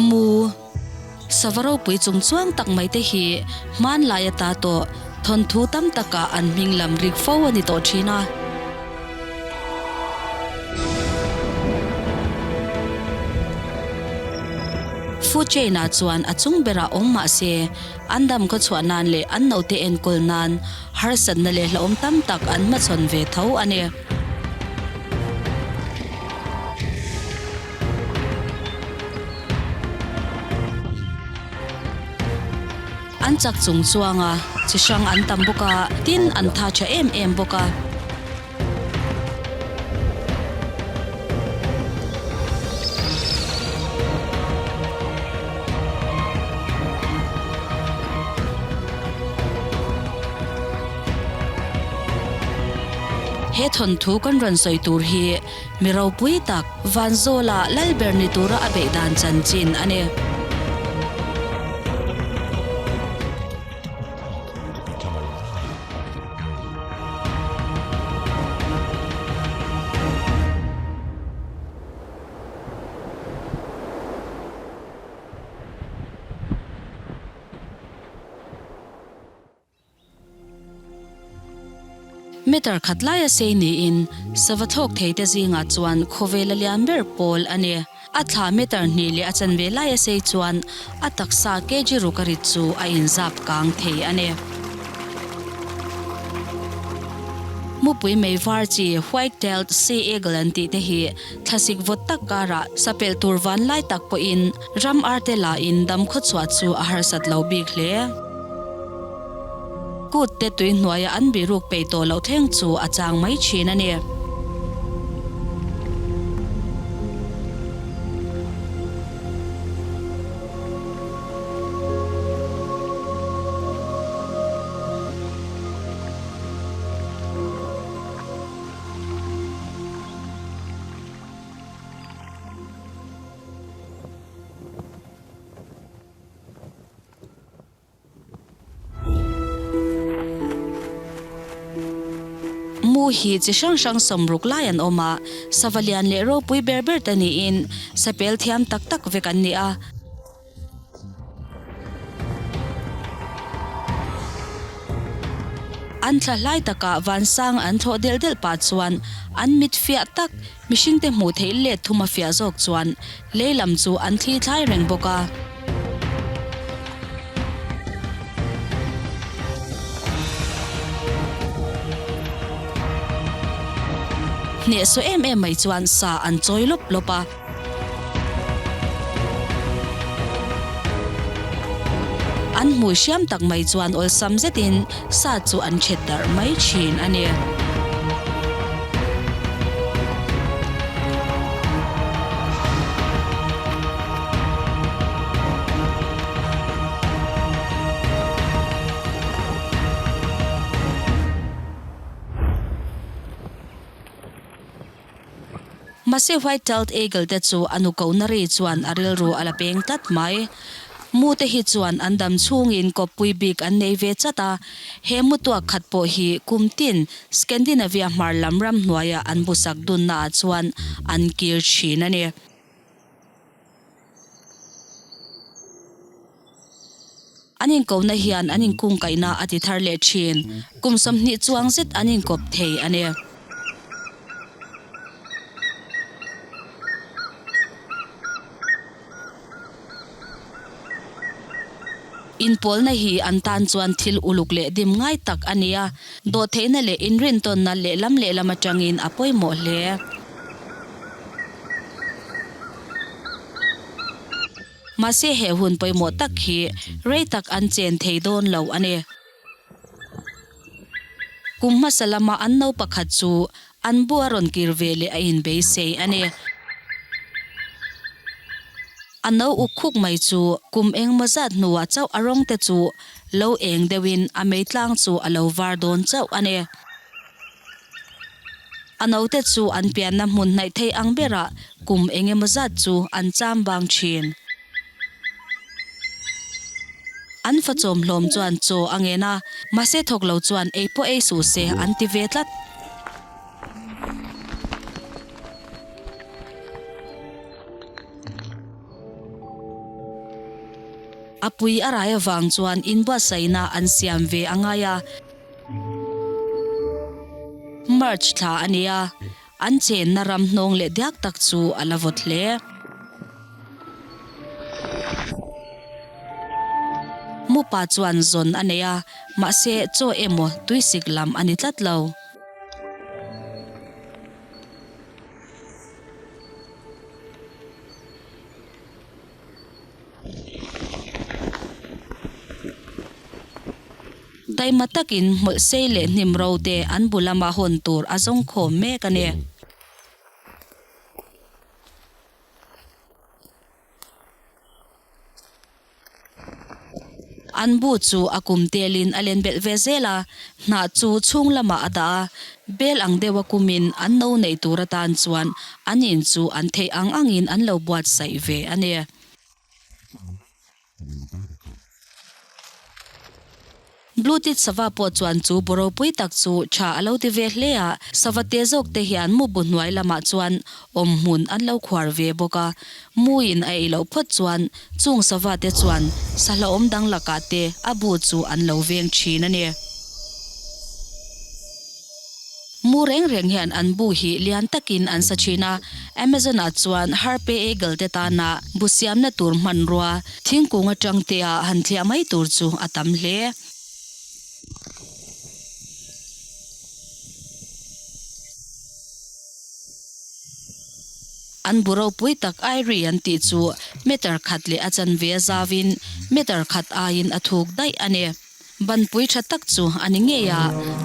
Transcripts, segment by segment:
Mu, Sava ropui chung chuang tak mai te hi hmanlai ata tawh thawnthu tam takah an hming lam rik fo a ni tawh thin a. Food chain ah chuan a chung berah awm mah se an dam khaw chhuah nan leh an naute enkawl nan harsatna leh hlauhawm tam tak an hmachhawn ve tho a ni. An chak chung chuang a, chi hrang an tam bawk a, tin an tha tha em em bawk a. He thawnthu kan rawn sawi tur hi Mi ropui tak Vanzawla Lalber ni tura a beih dan chanchin a ni. Meter khat laia sei niin sava thlawk thei te zingah chuan khawvel a lian ber pawl a ni. A thla meter hnih leh a chanve laia sei chuan a taksa kg ruk a rit chu a inzap kang thei a ni. Mupui mei var chi White-tailed Sea Eagle an tih te hi thlasik vawt tak karah sapelh tur vanlai tak pawhin Ram arte lahin dam khawchhuah chu a harsat lo bik hle. Kut te tui hnuaia an biruk peih tawh loh thleng chu a chang mai thin a ni. Mu hi chi hrang hrang sawmruk lai an awm a, sava lian leh ropui ber ber te niin sapel thiam tak tak vek an ni a. An thla hlai takah vansang an thlawh delh delh pah chuan an mit fiah tak Mihringte hmuh theih let thum a fiah zawk chuan lei lam chu an thli thlai reng bawk a. Hnehsawh em em mai chuan sa an chawi lawp lawp a. An hmui hriam tak mai chuan awlsam zetin sa chu an ṭhet darh mai ṭhin a ni. Mahse White-tailed Eagle te chu a nu kohna ri chuan a rilru a la peng tlat mai. Mu te hi chuan an dam chhungin kawppui bik an nei ve chat a, he mu tuak khat pawh hi kum tin Scandinavia hmar lam ramhnuaia an busak dunna ah chuan an kir thin a ni. An inkona hian an inkungkaihna a ti thar leh thin. Kum 20 chuang zet an inkawp thei a ni. Inpawlna hi an tan chuan thil uluk leh dim ngai tak a ni a, dawhtheihna leh inrintawnna lehlam lehlam atangin a pawimawh hle. Mahse he hun pawimawh tak hi rei tak an chen thei dawn lo a ni. Kum hmasa lama an no pakhat chu an bu a rawn kir ve leh a inbeisei a ni. A no uk khuk mai chu kum engmaw zat hnuah chauh a rawng te chu lo eng deuhin a mei tlang chu a lo var dawn chauh a ni. A note chu an pianna hmun hnaih thei ang berah kum eng emaw zat chu an cham bang thin. An fa chawmhlawm chuan chaw a ngen a, mahse thawk lo chuan ei pawh ei suh se an ti ve tlat. A pui a rai avang chuan inbuatsaihna an siam ve a ngai a. March thla a ni a, an chenna ram hnawng leh diak tak chu a la vawt hle. Mupa chuan zawn a nei a, mahse chaw emaw tuisik lam a ni tlat lo. Taima takin hmawlh sei leh hnim ro te an bu lama hawn tur a zawng khawm mek a ni. An bu chu a kum telin a len belh ve zel a, hnah chu chhung lamah a dah a, bel ang deuha kumin an no neih tur atan chuan an in chu an theih ang angin an lo buatsaih ve a ni. Blutit sava pawh chuan chu bu ropui tak chu tha a lo ti ve hle a, sava te zawk te hian mu bu hnuai lamah chuan awm hmun an lo khuar ve bawk a, muin a ei loh phawt chuan chung sava te chuan sahlawm dang lakah te a bu chu an lo veng thin a ni. Mu reng reng hian an bu hi lian takin an sa thin a, Amazon ah chuan Harpe Eagle te tana bu siamna tur hmanrua thingkung atang te ah han thliah mai tur chu a tam hle. An bu ropui tak Airi an tih chu meter khat leh a chanve a zauin meter khat aiin a thuk daih a ni. Banpui tha tak chu a ni ngei a,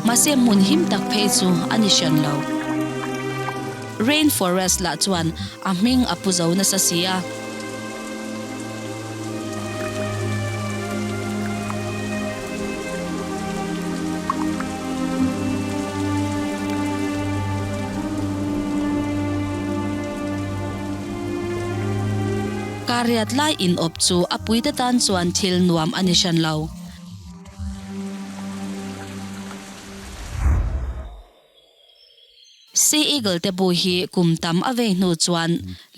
mahse hmun him tak phei chu a ni hran lo. Rain forest lah chuan a hming a pu zo nasa si a. Kariat lai in awp chu a puite tan chuan thil nuam a ni hran lo. Sea Eagle te bu hi kum tam a vei hnu chuan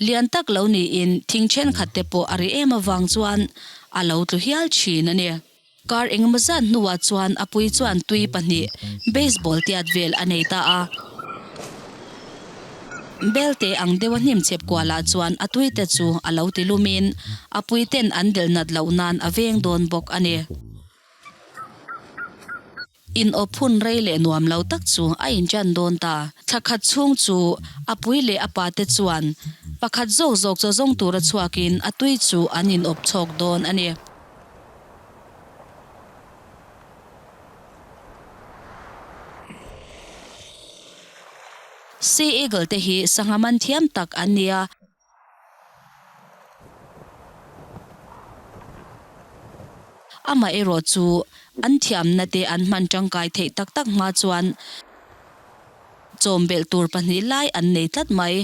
lian tak lo niin thing thenkhat te pawh a ri em avang chuan a lo tlu hial thin a ni. Kar engemaw zat hnuah chuan a pui chuan tui pahnih baseball tiat vel a nei ta a. Belte ang deuha hnim chhep kualah chuan a tuite chu a lo ti lumin a puiten an delh nat loh nan a veng dawn bawk a ni. In awp hun rei leh nuam lo tak chu a inṭan dawn ta. Thla khat chhung chu a pui leh a pate chuan pakhat zawk zawk chaw zawng tura chhuakin a tui chu an in awp chhawk dawn a ni. Sea Eagle te hi sangha man thiam tak an ni a. Amaherawh chu an thiamna te an hman tangkai theih tak tak hma chuan chawmbelh tur pahnih lai an nei tlat mai.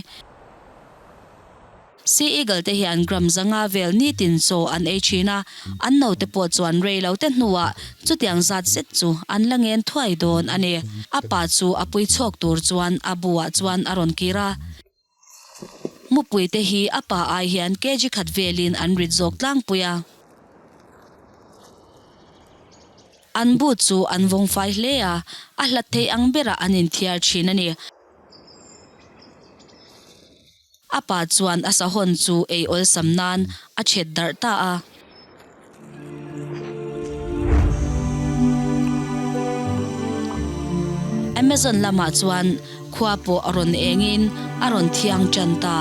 Sea Eagle te hian gram zanga vel nitin chaw an ei thin a, an naute pawh chuan rei lo te hnuah chutiang zat zet chu an la ngen thuai dawn a ni. A pa chu a pui chhawk tur chuan a buah chuan a rawn kir a. Mupui te hi a pa ai hian kg khat velin an rit zawk tlangpui a. An bu chu an vawng fai hle a, a hlat theih ang berah an inthiar thin a ni. A pa chuan a sahawn chu ei awlsam nan a chet darh ta a. Amazon lamah chuan khua pawh a rawn engin a rawn thiang tan ta.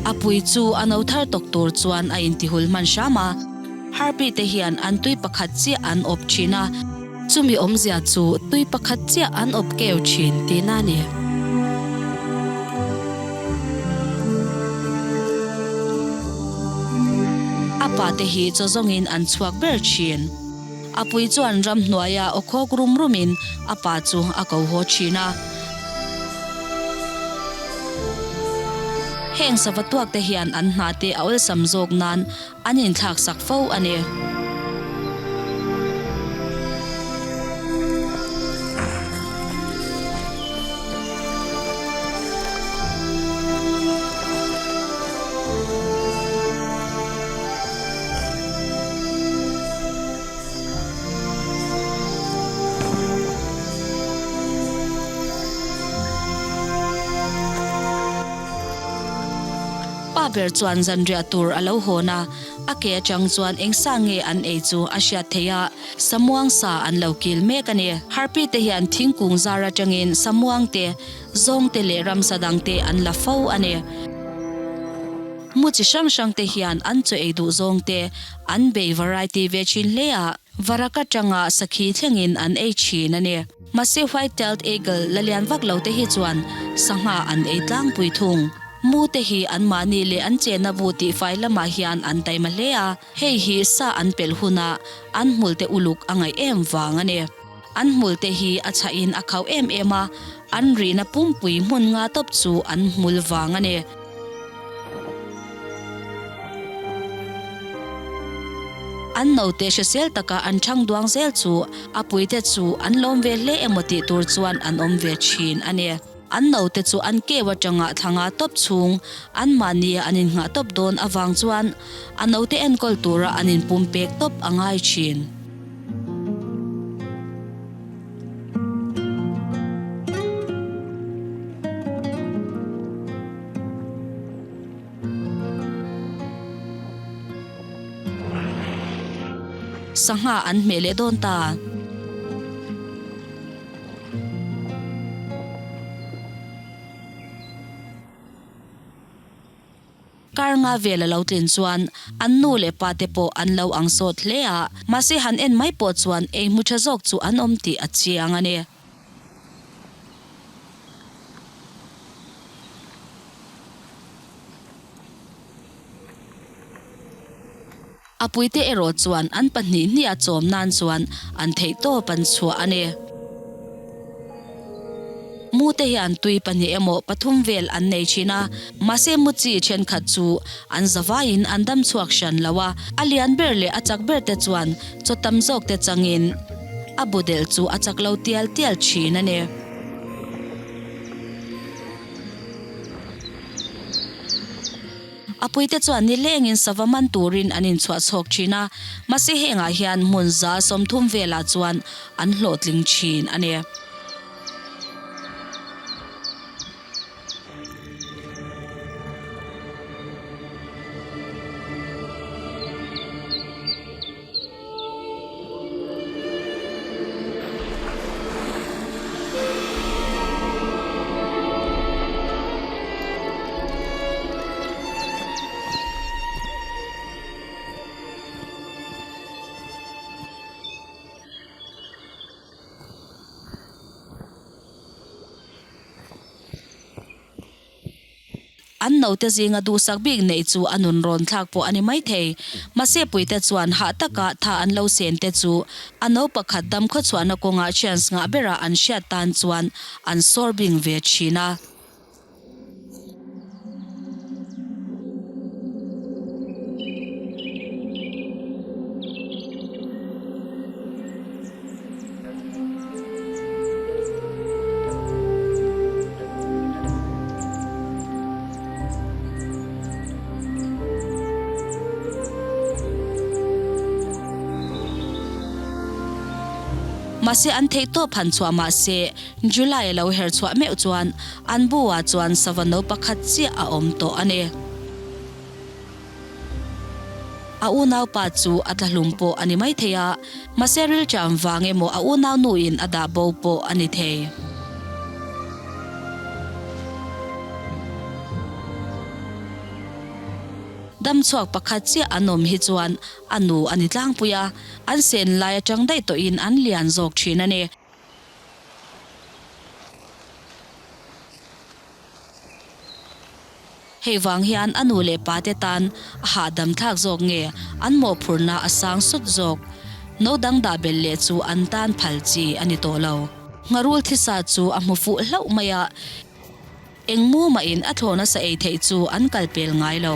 A pui chu a no thar tawk tur chuan a intihul hman hram a. Harpy te hian an tui pakhat chiah an awp thin a, chumi awmzia chu tui pakhat chiah an awp keu thin tihna a ni. A pa te hi chaw zawngin an chhuak ber thin. A pui chuan ramhnuaia aw khawk rum rumin a pa chu a ko haw thin a. Heng sava tuak te hian an hna te a awlsam zawk nan An inthlak sak fo a ni. Pa ber chuan zanriah tur a lo hawn a, a ke atang chuan eng sa nge an ei chu a hriat theih a, samuang sa an lo kil mek a ni. Harpi te hian thingkung zar atangin samuang te, zawng te leh ramsa dang te an la fo a ni. Mu chi hrang hrang te hian an chaw ei duh zawng te an bei variety ve thin hle a, varak atanga sakhi thlengin an ei thin a ni. Mahse White-tailed eagle la lian vak lo te hi chuan sangha an ei tlangpui thung. Mu te hi anmahni leh an chenna bu tihfai lamah hian an taima hle a, hei hi sa an pelh hunah an hmul te uluk a ngaih em vang a ni. An hmul te hi a chhahin a khauh em em a, an rihna pumpui hmun nga tawp chu an hmul vang a ni. An naute hrisel taka an thang duang zel chu a puite chu an lawm ve hle emaw tih tur chuan an awm ve thin a ni. An naute chu an keu atanga thlanga tawp chhung anmahnia an innghah tawp dawn avang chuan a naute enkawl tura an inpumpek tawp a ngai thin. Sangha an hmeh leh dawn ta. Kar nga vel a lo tlin chuan an nu leh pa te pawh an lo ang sawt hle a, mahse han en mai pawh chuan ei hmu tha zawk chu an awm tih a chiang a ni. A puite erawh chuan an pahnih hnih a chawm nan chuan an theihtawp an chhuah a ni. Mute hian tui pahnih emaw pathum vel an nei thin a, mahse mu chi thenkhat chu an zavaiin an dam chhuak hran lo a, a lian ber leh a chak ber te chuan chaw tam zawk te changin a bu delh chu a chak lo tial tial thin a ni. A puite chuan nilengin sava man turin an inchhuah chhawk thin a, mahse hengah hian hmun 130 velah chuan an hlawhtling thin a ni. An naute zinga duhsak bik neih chu a nun rawn thlak pawh a ni maithei. Mahse puite chuan hah taka tha an lo sen te chu a no pakhat dam khawchhuahna kawngah chance ngah berah an hriat tan chuan an sawr bing ve thin a. Mahse an theih tawp han chhuah mahse July a lo her chhuah meuh chuan an bu ah chuan sava no pakhat chiah a awm tawh a ni. A unaupa chu a tla hlum pawh a ni maithei a, mahse rilṭam vang emaw a unaunuin a dah bo pawh a ni thei. Damchhuak pakhat chiah an awm hi chuan a nu a ni tlangpui a, an sen lai aṭang daih tawhin an lian zawk ṭhin a ni. Hei vang hian a nu leh pate tan a hahdam thlak zawk nge an mawhphurhna a sang sut zawk? No dang dah belh leh chu an tan phal chi a ni tawh lo. Ngharul thisa chu a hmu fuh hlauh mai a, eng mu mahin a thlawhna sa ei theih chu an kal pel ngai lo.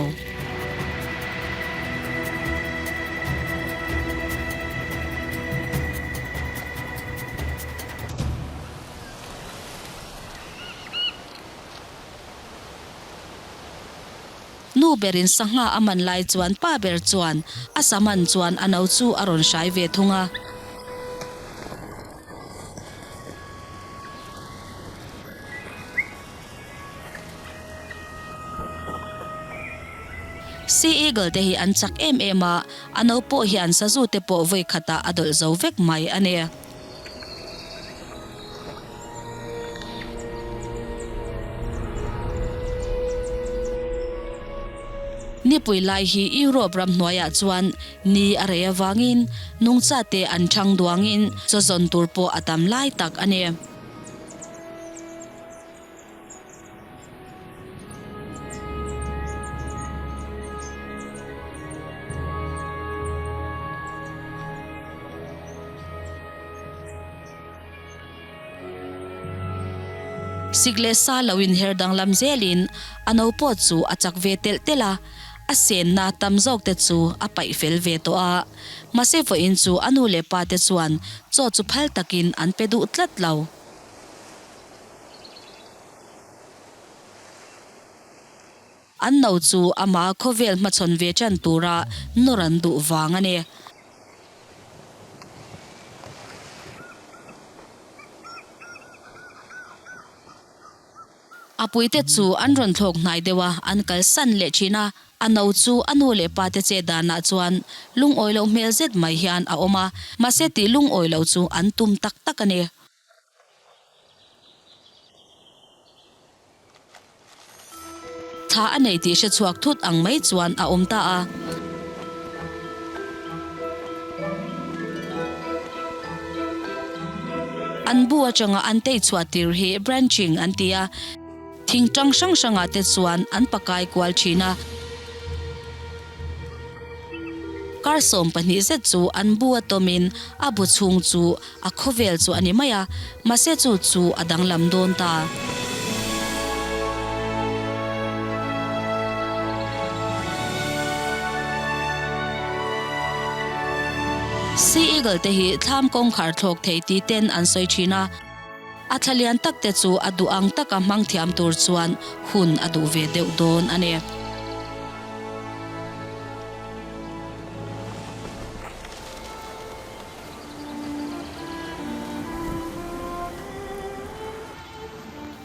Nu berin sangha a man lai chuan pa ber chuan a sa man chuan a no chu a rawn hrai ve thung a. Sea eagle te hi an chak em em a, a no pawh hian sazu te pawh vawi khatah a dawlh zo vek mai a ni. Nipui lai hi Europe ram hnuaiah chuan ni a rei avangin nungcha te an thang duangin chaw zawn tur pawh a tam lai tak a ni. Sik leh sa lo inher danglam zelin a no pawh chu a chak ve telh telh a, a senna tam zawk te chu a paih fel ve tawh a. Mahse vawiin chu a nu leh pa te chuan chaw chu phal takin an pe duh tlat lo. An no chu ama khawvel hmachhawn ve ṭan tura nawr an duh vang a ni. A puite chu an rawn thlawk hnai deuh a, an kalsan leh ṭhin a. A no chu a nu leh pa te chet danah chuan lungawi loh hmel zet mai hian a awm a, mahse tih lungawi loh chu an tum tak tak a ni. Thla a nei tih hre chhuak thut ang mai chuan a awm ta a. An bu atanga an tei chhuah tir hi branching an ti a, thing tang hrang hrangah te chuan an pakai kual thin a. Kar 12 zet chu an bu a tawmin a bu chhung chu A khawvel chu a ni mai a, mahse chu chu a danglam dawn ta. Sea eagle te hi thlam kawngkhar thlawk thei ti ten an sawi thin a, a thla lian tak te chu a duh ang taka hmang thiam tur chuan hun a duh ve deuh dawn a ni.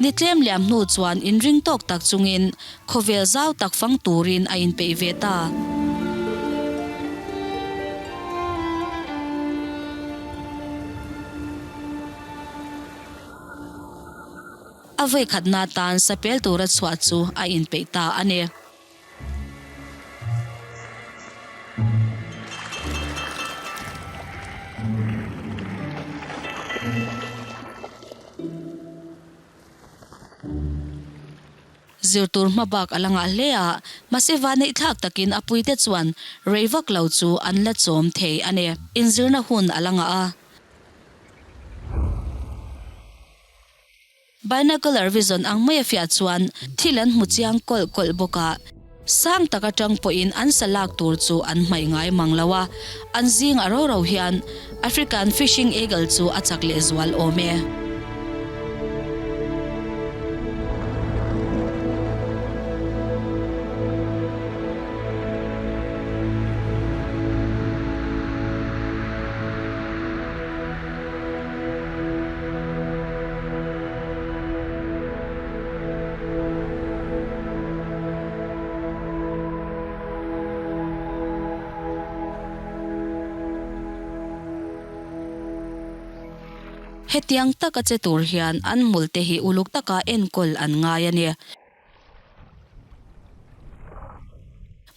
Ni tlem liam hnu chuan inring tawk tak chungin khawvel zau tak fang turin a inpeih ve ta. A vawikhatna tan sapel tura chhuah chu a inpeih ta a ni. Zir tur hma bak a la ngah hle a, mahse vaneih thlak takin a puite chuan rei vak lo chu an la chawm thei a ni. Inzirna hun a la ngah a. Binocular vision ang mai a fiah chuan thil an hmu chiang kawlh kawlh bawk a, sang tak atang pawhin an sa lak tur chu an hmaih ngai mang lo a, an zing a ro ro hian African Fishing Eagle chu a chak leh zual awm e. Hetiang taka che tur hian an hmulte hi uluk taka enkawl an ngai a ni.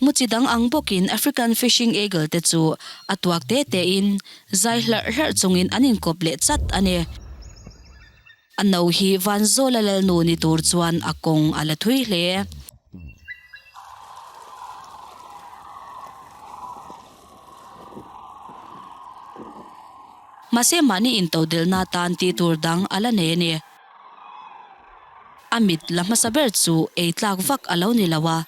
Mu chi dang ang bawkin African Fishing Eagle te chu a tuak te tein zai hlarh hlarh chungin an inkawp leh chat a ni. A no hi Vanzawla lalnu ni tur chuan a kawng a la thui hle. Mahse mahni intodelhna tan tih tur dang a la nei a ni. A mit la hmasa ber chu ei tlak vak a lo ni lo a.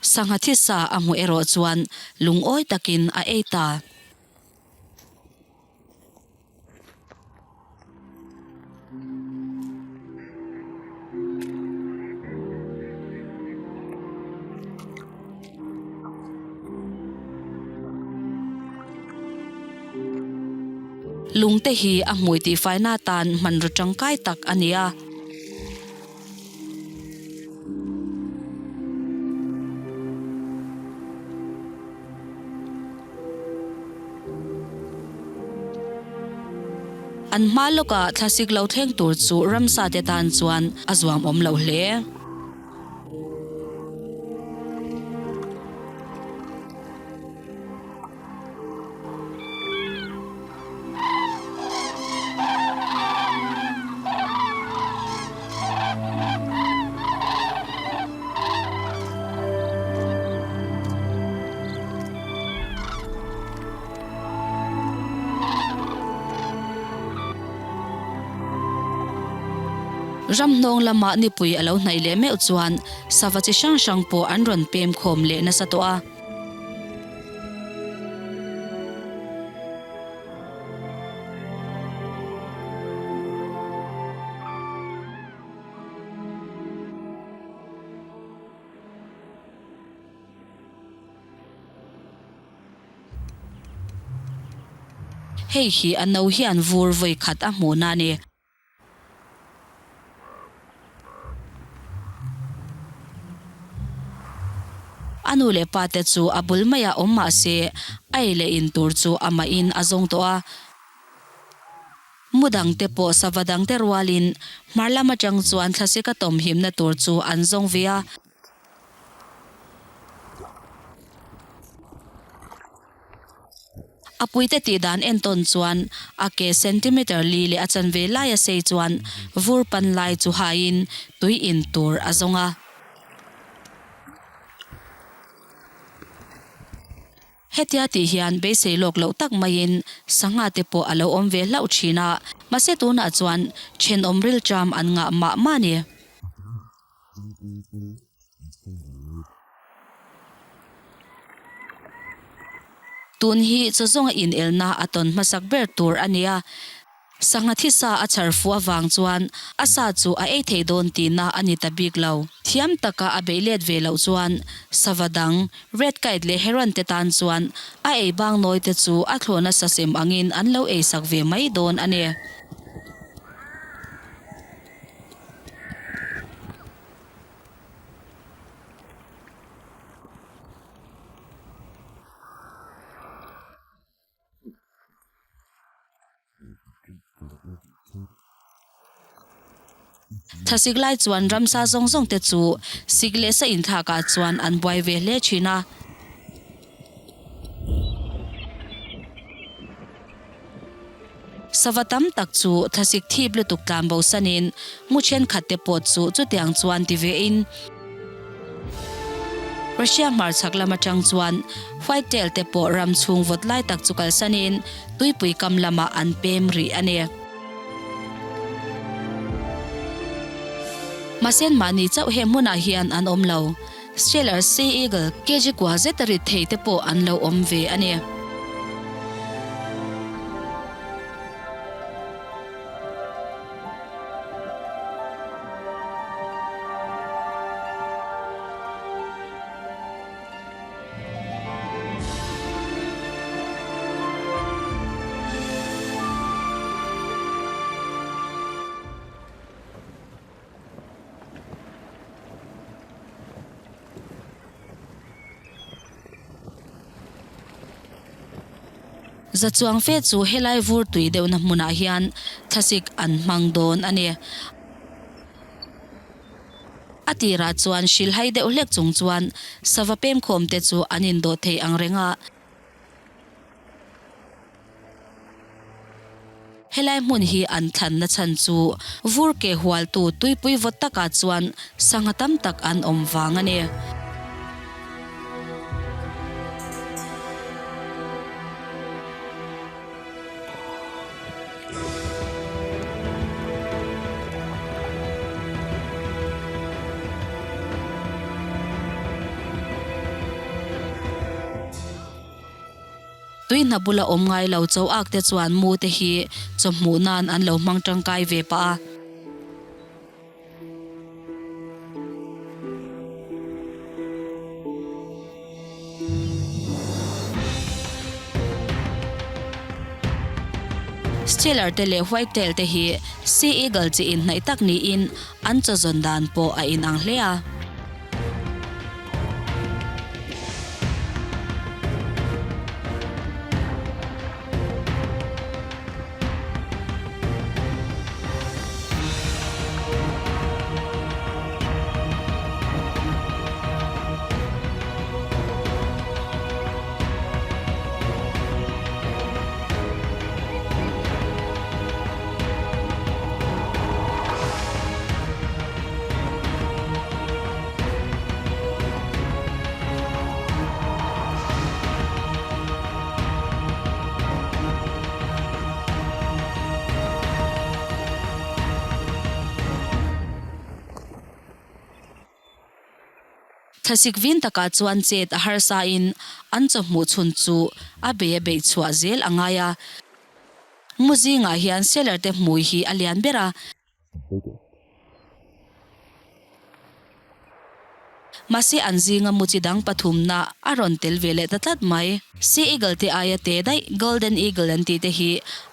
Sangha thisa a hmuh erawh chuan lungawi takin a ei ta. Lungte hi a hmui tihfaina atan hmanraw tangkai tak a ni a. An hma lawkah thlasik lo thleng tur chu ramsa te tan chuan a zuam awm lo hle. Ramhnawng lamah nipui a lo hnaih leh meuh chuan sava chi hrang hrang pawh an rawn pem khawm leh nasa tawh a. Hei hi a no hian vur vawi khat a hmuhna a ni. A nu leh pa te chu a bul maiah awm mah se, a ei leh in tur chu amahin a zawng tawh a. Mu dangte pawh sava dangte rualin hmar lam atang chuan thlasika tawmhimna tur chu an zawng ve a. A puite tih dan entawn chuan a ke centimeter li leh a chanve laia sei chuan vur pan lai chu haiin tui in tur a zawng a. Hetia tih hian beisei lawk loh tak maiin sangha te pawh a lo awm ve hlauh thin a, mahse tunah chuan thenawm rilṭam an ngah mah mah a ni. Tun hi chaw zawnga inelna a tawn hmasak ber tur a nia. Sangha thisa a chhar fuh avang chuan a sa chu a ei thei dawn tihna a ni ta bik lo. Thiam taka a beih let ve loh chuan sava dang, red kite leh heron te tan chuan a ei bang nawi te chu a thlawhna sasem angin an lo eisak ve mai dawn a ni. Thlasik lai chuan ramsa zawng zawng te chu sik leh sa inthlak ah chuan an buai ve hle thin a. Sava tam tak chu thlasik thip lutuk tlan bo sanin mu thenkhat te pawh chu chutiang chuan ti ve in Russia hmarchhak lam atang chuan White Tail te pawh ram chhung vawt lai tak chu kalsanin tuipui kam lamah an pem rih a ni. Mahse mahni chauh he hmunah hian an awm lo. Stellar Sea Eagle kg kua zeta rit thei te pawh an lo awm ve a ni. Za chuang fe chu helai vur tui deuhna hmunah hian thlasik an hmang dawn a ni. A tirah chuan hrilhai deuh hlek chung chuan sava pemkhawm te chu an indawh thei ang reng a. Helai hmun hi an thlanna chhan chu vur ke hualtu tuipui vawt takah chuan sangha tam tak an awm vang a ni. Tui hna bula awm ngai lo cho ak te chuan mu te hi chawhmuh nan an lo hmang tangkai ve pah a. Steller te leh White Tail te hi Sea Eagle chi inhnaih tak niin an chaw zawn dan pawh a inang hle a. Thlasik vin takah chuan chet a harsa in an chawhmuh chhun chu a bei a beih chhuah zel a ngai a. Mu zingah hian seller te hmui hi a lian ber a. Mahse an zinga mu chi dang pathumna a rawn tel ve leh ta tlat mai. Sea Eagle te aia te daih Golden Eagle an tih te hi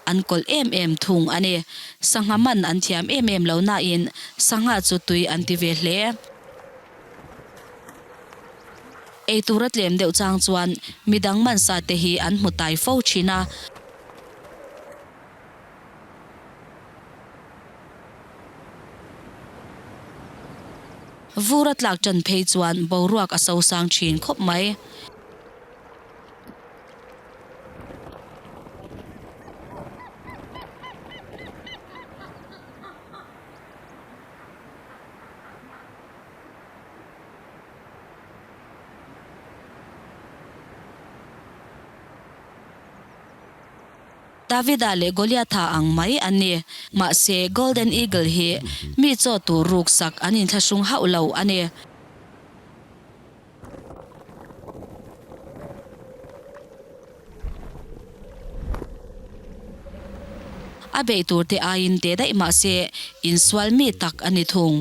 an kawlh em em thung a ni. Sangha man an thiam em em lo nain sangha chu tui an ti ve hle. Ei tura tlem deuh chang chuan midang mansa te hi an hmu tai fo thin a. Vur a tlak tan phei chuan boruak a sosang thin khawp mai. Davida leh Goliatha ang mai an ni. Mahse, Golden Eagle hi mi chaw tur ruksak an inthlahrung hauh lo a ni. A beih tur te aiin teh daih mahse, insual mi tak a ni thung.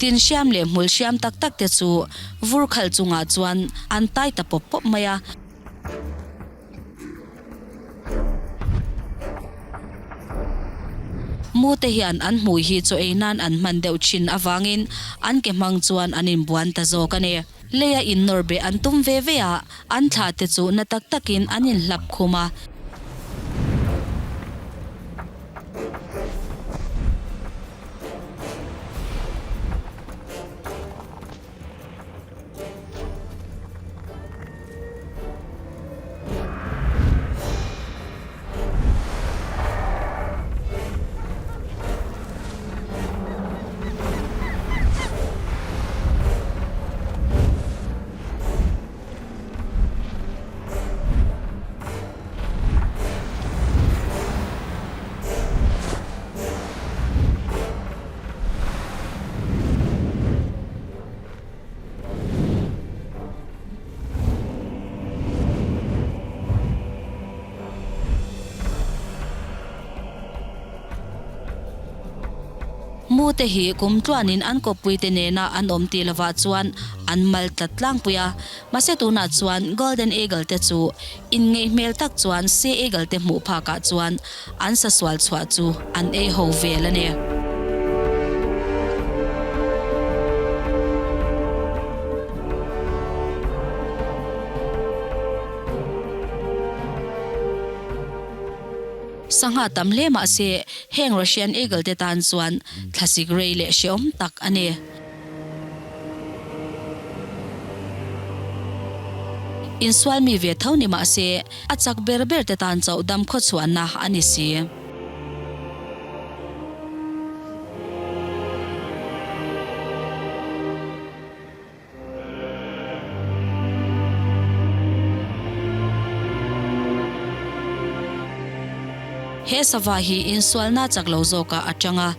Tin hriam leh hmul hriam tak tak te chu vur khalh chungah chuan an tai ta pawp pawp mai a. Mu te hian an hmui hi chaw ei nan an hman deuh thin avangin an ke hmang chuan an inbuan ta zawk a ni. Leia innawr beh an tum ve ve a, an thla te chu na tak takin an inhlap khum a. Mu te hi kum tluanin an kawppuite nena an awm tih lovah chuan an mal tlat tlangpui a. Mahse tunah chuan Golden Eagle te chu inngeih hmel tak chuan Sea Eagle te hmuh phakah chuan an sasual chhuah chu an ei ho vel a ni. Sangha tam hle mah se, heng Russian Eagle te tan chuan thlasik rei leh hrehawm tak a ni. Insual mi ve tho ni mah se, a chak ber ber te tan chauh dam khawchhuahna a ni si. He sava hi insualna chak lo zawkah a tang a.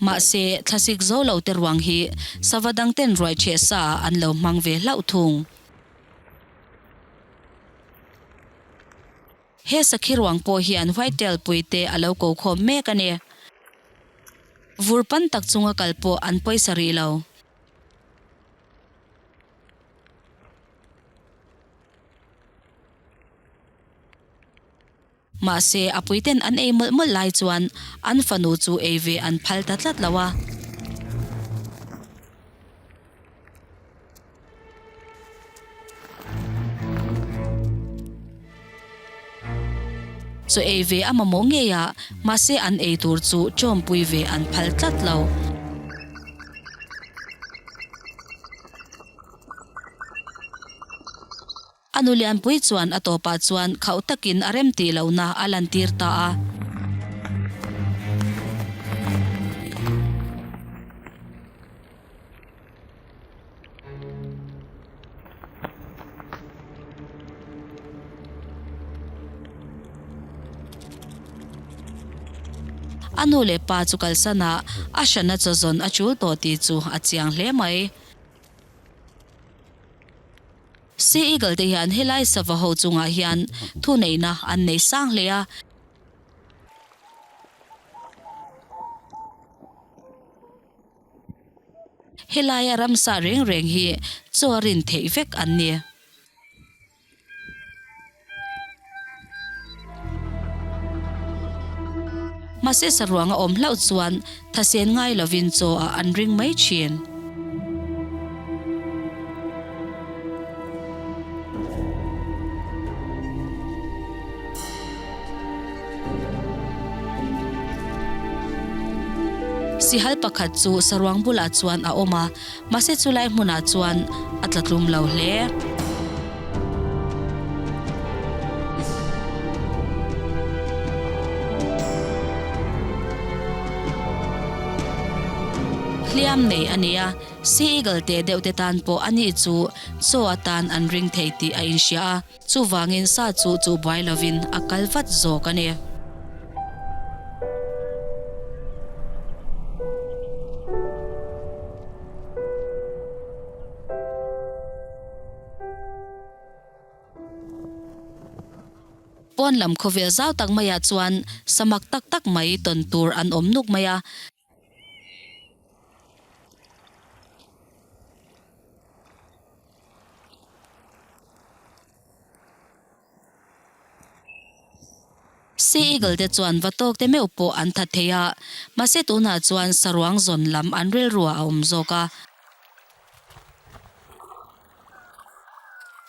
Mahse, thlasik zo lo te ruang hi sava dangten ruai chheh sa ah an lo hmang ve hlauh thung. He sakhi ruang pawh hian white tail pui te a lo ko khawm mek a ni. Vur pan tak chunga kal pawh an pawisa rih lo. Mahse, a puiten an ei mawlh mawlh lai chuan an fanu chu ei ve an phal ta tlat lo a. Chaw ei ve a mamawh ngei a, mahse an ei tur chu chawmpui ve an phal tlat lo. A nu lianpui chuan a tawpah chuan khauh takin a rem tih lohna a lantir ta a. A nu leh pa chu kalsan a, a hrana chaw zawn a chul tawh tih chu a chiang hle mai. Sea Eagle te hian helai sava ho chungah hian thuneihna an nei sang hle a. Helaia ramsa reng reng hi chaw a rin theih vek an ni. Mahse saruang a awm hlauh chuan thasen ngai lovin chaw ah an ring mai thin. Sihal pakhat chu saruang bulah chuan a awm a, mahse chulai hmunah chuan a tla tlum lo hle. Hliam nei a ni a, Sea Eagle teh deuh te tan pawh a ni chu chaw atan an ring thei tih a inhria a. Chuvangin sa chu chu buai lovin a kal vat zawk a ni. Pawn lam khawvel zau tak maiah chuan samak tak tak mai tawn tur an awm nuk mai a. Sea Eagle te chuan va tawk te meuh pawh an that thei a, mahse tunah chuan saruang zawn lam an rilruah a awm zawk a.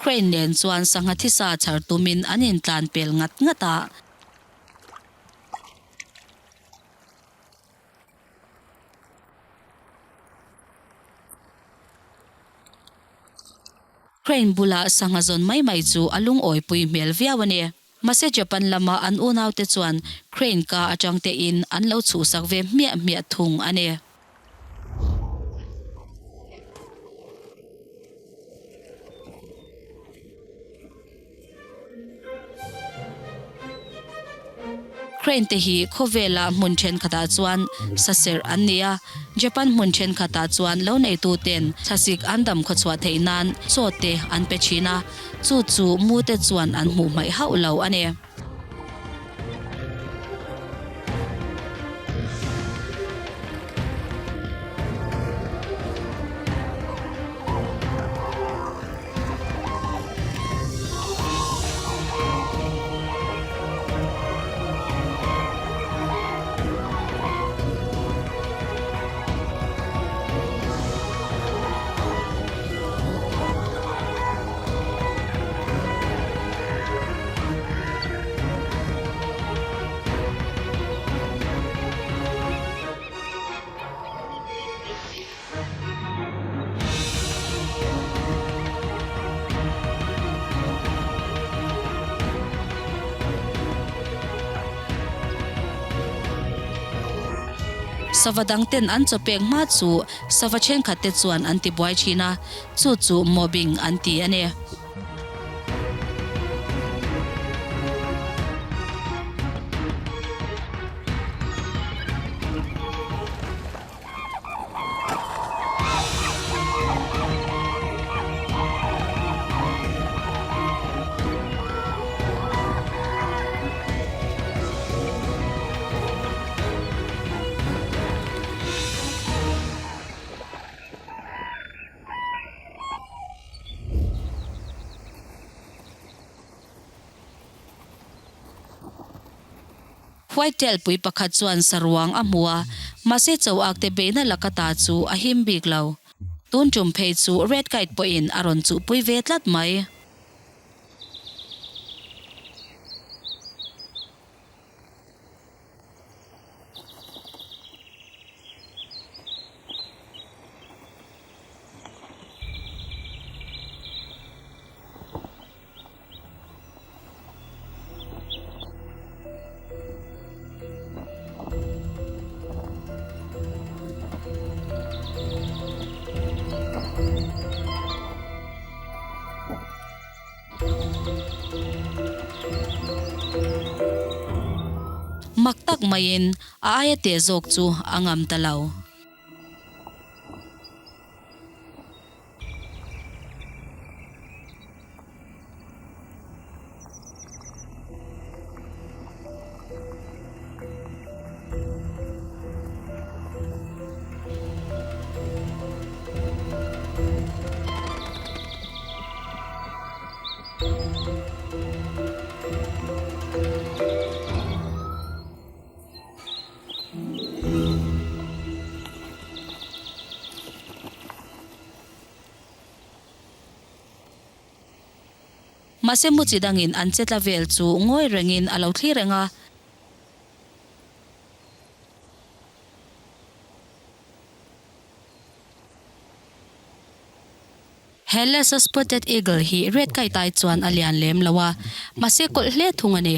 Crane nen chuan sangha thisa chhar tumin an intlan pel ngat ngat a. Crane bula sangha zawn mai mai chu a lungawipui hmel viau a ni. Mahse Japan lama an unaute chuan Crane ka atang tein an lo chhuhsak ve hmiah hmiah thung a ni. Crane te hi khawvela hmun thenkhatah chuan saserh an ni a, Japan hmun thenkhatah chuan lo neituten thlasik an dam khawchhuah theih nan chaw te an pe thin a, chu chu mu te chuan an hmuh hmaih hauh lo a ni. Sava dang ten an chaw pek hma chu sava thenkhat te chuan an ti buai thin a, chu chu mobbing an ti a ni. White tail pui pakhat chuan saruang a hmu a, mahse cho ak te beihna laka ta chu a him bik lo. Tun tum phei chu Red Kite pawhin a rawn chuhpui ve tlat mai. Mak tak maiin a aia teh zawk chu a ngam ta lo. Mahse mu chi dangin an che tla vel chu ngawi rengin a lo thlir reng a. He Lesser Spotted Eagle hi Red Kite ai chuan a lian lem lo a, mahse kawlh hle thung a ni.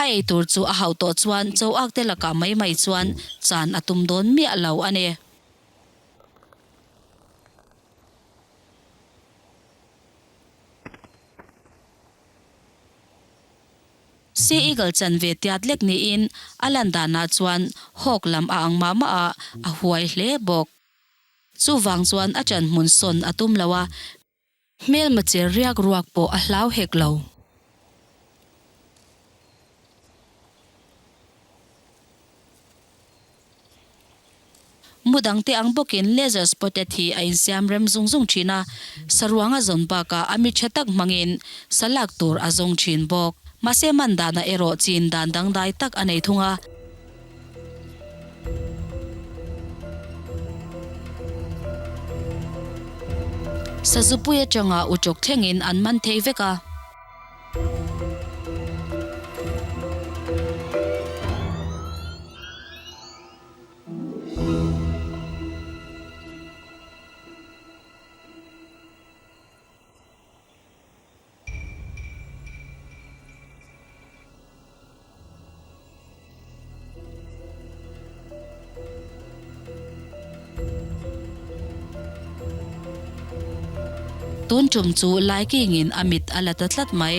A ei tur chu a hauh tawh chuan cho ak te lakah mai mai chuan chan a tum dawn miah lo a ni. Sea Eagle chan ve tiat lek niin a lan danah chuan hawk lam a ang mah mah a, a huai hle bawk. Chuvang chuan a ṭan hmun sawn a tum lo a, hmelma cher riak ruak pawh a hlau hek lo. Mu dangte ang bawkin Laser Spotted hi a insiam rem zung zung thin a, saruang a zawn bakah a mit tha tak hmangin sa lak tur a zawng thin bawk. Mahse man danah erawh chin dan dangdai tak a nei thung a. Sazupui atanga uchawk thlengin an man thei vek a. Tun tum chu Laikingin a mit a la ta tlat mai.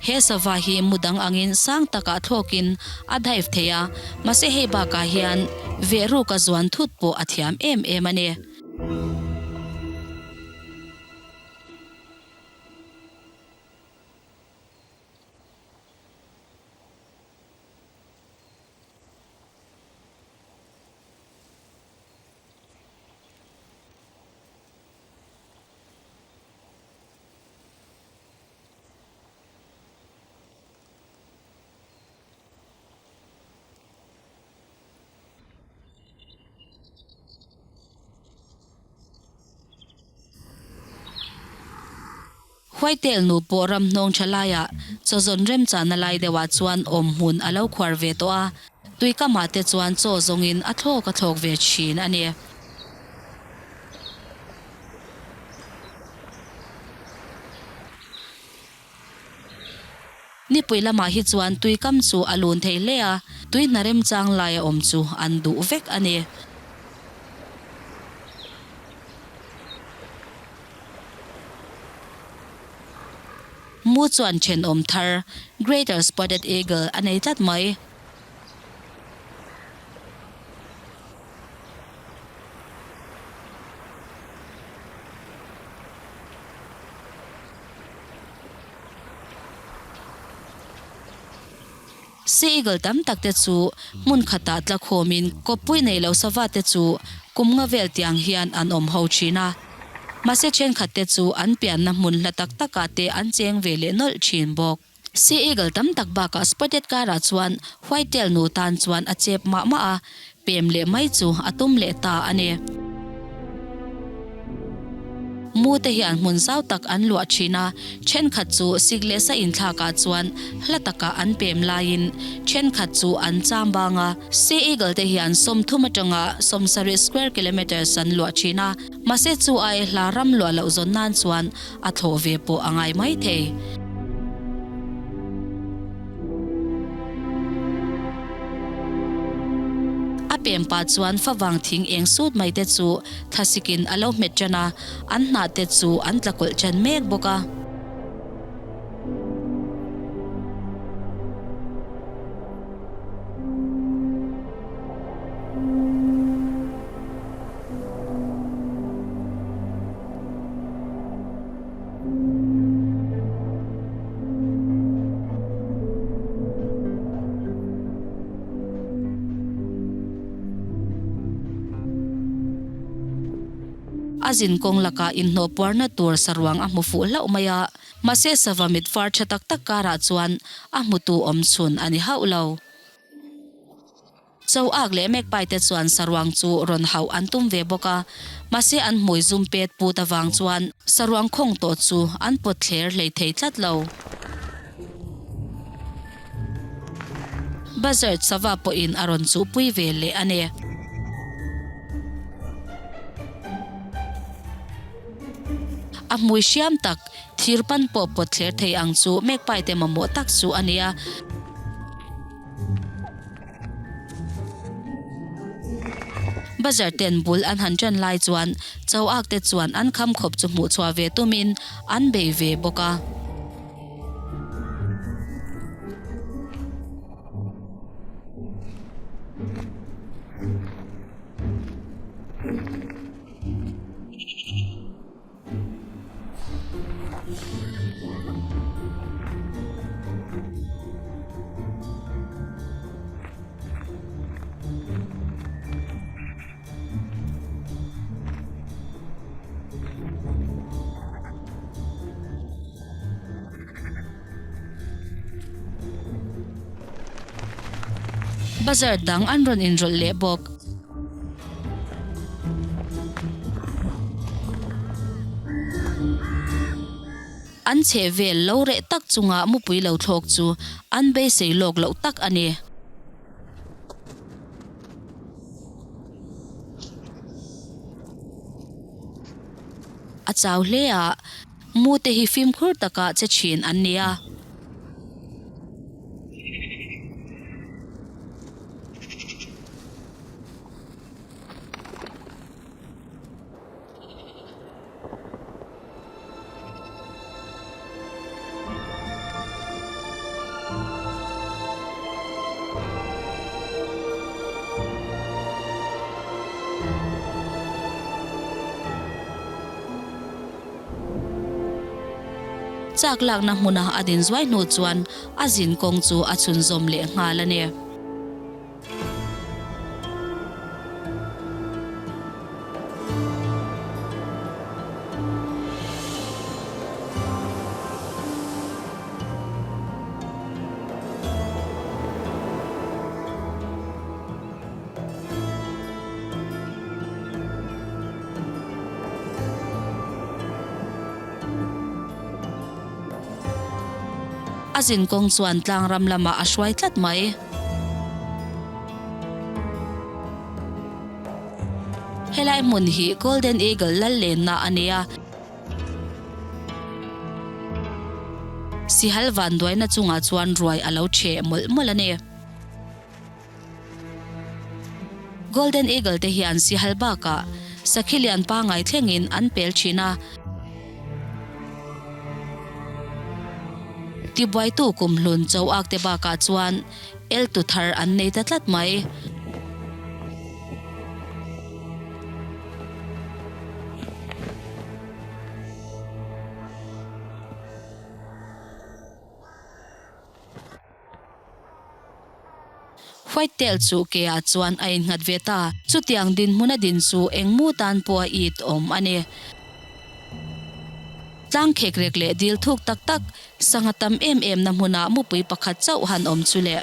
He sava hi mu dang angin sang takah thlawkin a dive thei a, mahse hei bakah hian veh ruk a zuan thut pawh a thiam em em a ni. Huaitel nu pawh ram hnawng tha laiah chaw zawn remchahna lai deuhah chuan awm hmun a lo khuar ve tawh a, tuikamah te chuan chaw zawngin a thlawk a thlawk ve thin a ni. Nipui lamah hi chuan tuikam chu a lun thei hle a, tui hna remchang laia awm chu an duh vek a ni. Mu chuan thenawm thar Greater Spotted Eagle a nei tlat mai. Sea eagle tam tak te chu hmun khatah tla khawmin kawppui nei lo sava te chu kum nga vel tiang hian an awm ho thin a. Mahse thenkhat te chu an pianna hmun hla tak takah te an cheng ve leh nawlh thin bawk. Sea eagle tam tak bakah spotted karah chuan white tail nu tan chuan a chep mah mah a, pem leh mai chu a tum leh ta a ni. Mu te hian hmun zau tak an luah thin a, thenkhat chu sik leh sa inthlakah chuan hla takah an pem laiin thenkhat chu an cham bang a. Sea eagle te hian 30 atanga 70 square kilometres an luah thin a, mahse chu ai hla ram luah loh zawn nan chuan a thlawh ve pawh a ngai mai thei. A pem pah chuan favang thing eng sut mai te chu thlasikin a lo hmet tan a, an hnah te chu an tla kawlh tan mek bawk a. A zin kawng lakah inhnawh puarna tur saruang a hmu fuh hlauh mai a, mahse sava mit far tha tak tak karah chuan a hmutu awm chhun a ni hauh lo. Cho ak leh Magpie te chuan saruang chu rawn hauh an tum ve bawk a, mahse an hmui zum pet put avang chuan saruang khawng tawh chu an pawt thler hlei thei tlat lo. Buzzard sava pawhin a rawn chuhpui ve leh a ni. A hmui hriam tak, thir pan pawh pawt thler thei ang chu Magpie te mamawh tak chu a ni a. Bazar ten bul an han ṭan lai chuan Cho ak te chuan an kham khawp chu hmuh chhuah ve tumin an bei ve bawk a. Bazar dang an rawn inrawlh leh bawk. An chheh vel lo reh tak chunga mupui lo thlawk chu an beisei lawk loh tak a ni. A chau hle a, mute hi fimkhur taka che thin an ni a. Chak lakna hmuna a din zuai hnu chuan a zin kawng chu a chhunzawm leh nghal a ni. A zinkawng chuan tlangram lamah a hruai tlat mai. Helai hmun hi Golden Eagle lal lenna a ni a. Sihal vanduaina chungah chuan ruai a lo ṭheh mawlh mawlh a ni. Golden Eagle te hian sihal bakah sakhi lian pangai thlengin an pel thin a. Tibuaitu kumhlun Choak te bakah chuan eltu thar an nei ta tlat mai. White tail chu ke ah chuan a innghat ve ta. Chutiang dinhmun a din chu eng mu tan pawh a it awm a ni. Tlang khek rek leh dil thuk tak tak, sangha tam em em na hmunah mupui pakhat chauh han awm chu le.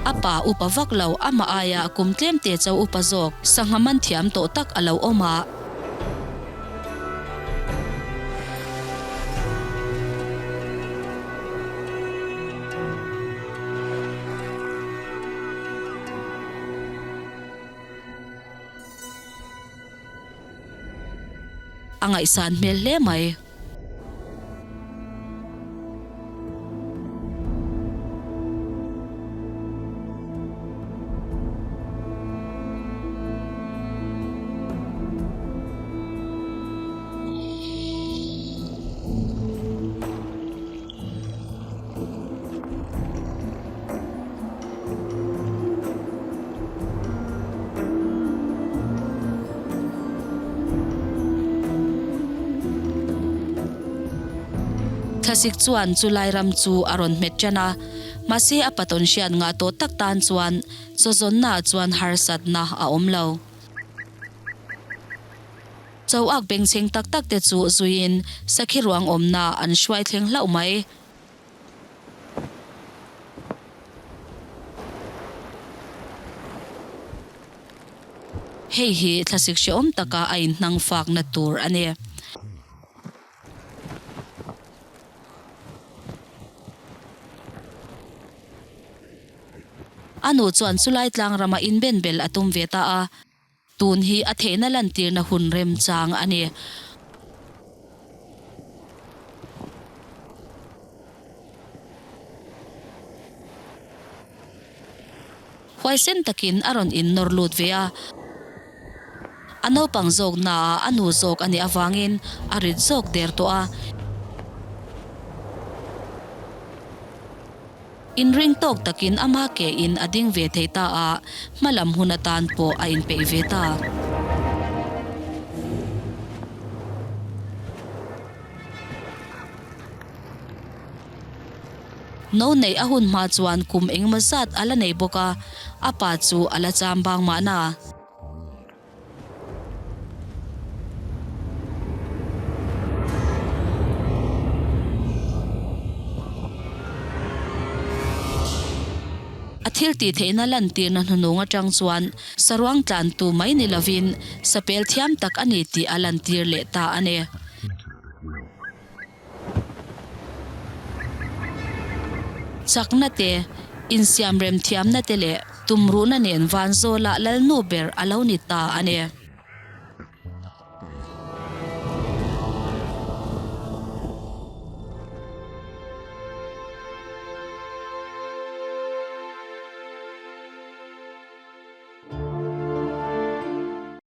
A pa upa vak lo, amah aia kum tlem te cho upa zawk, sangha man thiam tawh tak a lo awm a. A ngaihsan hmel hle mai. Thlasik chuan chulai ram chu a rawn hmet ṭan a, mahse a patawn hriat ngah tawh tak tan chuan chawzawnnaah chuan harsatna a awm lo. Cho ak bengchheng tak tak te chu zuiin sakhi ruang awmna an hruai thleng hlauh mai. Hei hi thlasik hrehawm taka a inhnang fakna tur a ni. A nu chuan chulai tlang rama inbenbel a tum ve ta a. Tun hi a theihna lantirna hun remchang a ni. Huaisen takin a rawn innawr lut ve a. A naupang zawk naah a nu zawk a nih avangin a rit zawk der tawh a. Inring tawk takin ama ke in a ding ve thei ta a, hma lam hun atan pawh a inpeih ve ta. No neih a hun hma chuan kum engemaw zat a la nei bawk a, a pa chu a la cham bang mahna. A thil tih theihna lantirna hnuhnung atang chuan saruang tlantu mai ni lovin sapel thiam tak a ni tih a lantir leh ta a ni. Chakna te, insiamrem thiamna te leh tumruhna nen Vanzawla Lalnu ber a lo ni ta a ni.